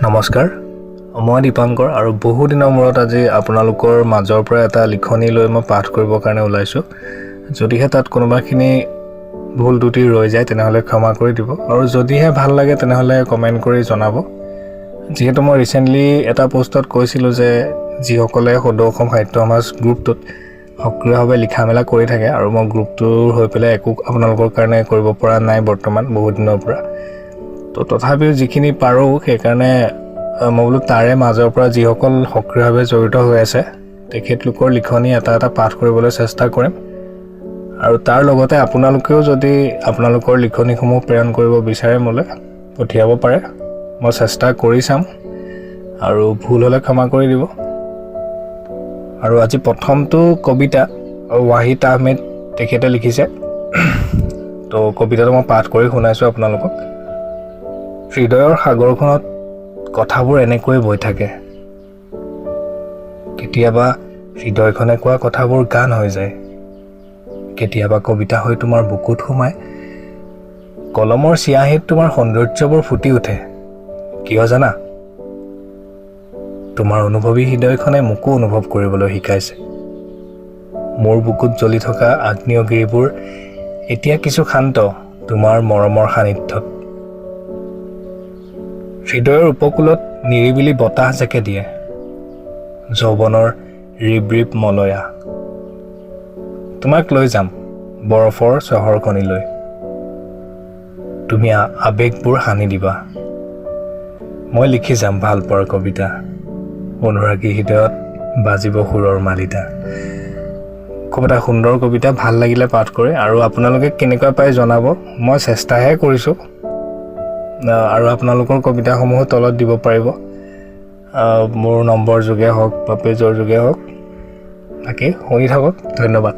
নমস্কাৰ, মই দীপাংকৰ আৰু বহুদিনৰ মূৰত আজি আপোনালোকৰ মাজৰ পৰা এটা লিখনি লৈ মই পাঠ কৰিবৰ কাৰণে ওলাইছোঁ। যদিহে তাত কোনোবাখিনি ভুল ত্ৰুটি ৰৈ যায়, তেনেহ'লে ক্ষমা কৰি দিব আৰু যদিহে ভাল লাগে, তেনেহ'লে কমেণ্ট কৰি জনাব। যিহেতু মই ৰিচেণ্টলি এটা পষ্টত কৈছিলোঁ যে যিসকলে সদৌ অসম সাহিত্য সমাজ গ্ৰুপটোত সক্ৰিয়ভাৱে লিখা মেলা কৰি থাকে আৰু মই গ্ৰুপটোৰ হৈ পেলাই একো আপোনালোকৰ কাৰণে কৰিব পৰা নাই বৰ্তমান বহুত দিনৰ পৰা, তো তথাপিও যিখিনি পাৰোঁ, সেইকাৰণে মই বোলো তাৰে মাজৰ পৰা যিসকল সক্ৰিয়ভাৱে জড়িত হৈ আছে, তেখেতলোকৰ লিখনি এটা এটা পাঠ কৰিবলৈ চেষ্টা কৰিম। আৰু তাৰ লগতে আপোনালোকেও যদি আপোনালোকৰ লিখনিসমূহ প্ৰেৰণ কৰিব বিচাৰে, মোলৈ পঠিয়াব পাৰে। মই চেষ্টা কৰি চাম আৰু ভুল হ'লে ক্ষমা কৰি দিব। আৰু আজি প্ৰথমটো কবিতা ৱাহিদ আহমেদ তেখেতে লিখিছে। তো কবিতাটো মই পাঠ কৰি শুনাইছোঁ আপোনালোকক। হৃদয়ৰ সাগৰখনত কথাবোৰ এনেকৈ বৈ থাকে। কেতিয়াবা হৃদয়খনে কোৱা কথাবোৰ গান হৈ যায়, কেতিয়াবা কবিতা হৈ তোমাৰ বুকুত সোমায়। কলমৰ চিয়াহীত তোমাৰ সৌন্দৰ্যবোৰ ফুটি উঠে। কিয় জানা? তোমাৰ অনুভৱী হৃদয়খনে মোকো অনুভৱ কৰিবলৈ শিকাইছে। মোৰ বুকুত জ্বলি থকা আগ্নেয়গিৰিবোৰ এতিয়া কিছু শান্ত তোমাৰ মৰমৰ সান্নিধ্যত। হৃদয়ৰ উপকূলত নিৰিবিলি বতাহ জাকে দিয়ে যৌৱনৰ ৰিব ৰিব মলয়া। তোমাক লৈ যাম বৰফৰ চহৰখনিলৈ, তুমি আৱেগবোৰ সানি দিবা। মই লিখি যাম ভাল পোৱাৰ কবিতা, অনুৰাগী হৃদয়ত বাজিব সুৰৰ মালিতা। খুব এটা সুন্দৰ কবিতা, ভাল লাগিলে পাঠ কৰি। আৰু আপোনালোকে কেনেকুৱা পায় জনাব। মই চেষ্টাহে কৰিছোঁ। আৰু আপোনালোকৰ কবিতাসমূহো তলত দিব পাৰিব, মোৰ নম্বৰ যোগে হওক বা পেজৰ যোগে হওক। বাকী শুনি থাকক, ধন্যবাদ।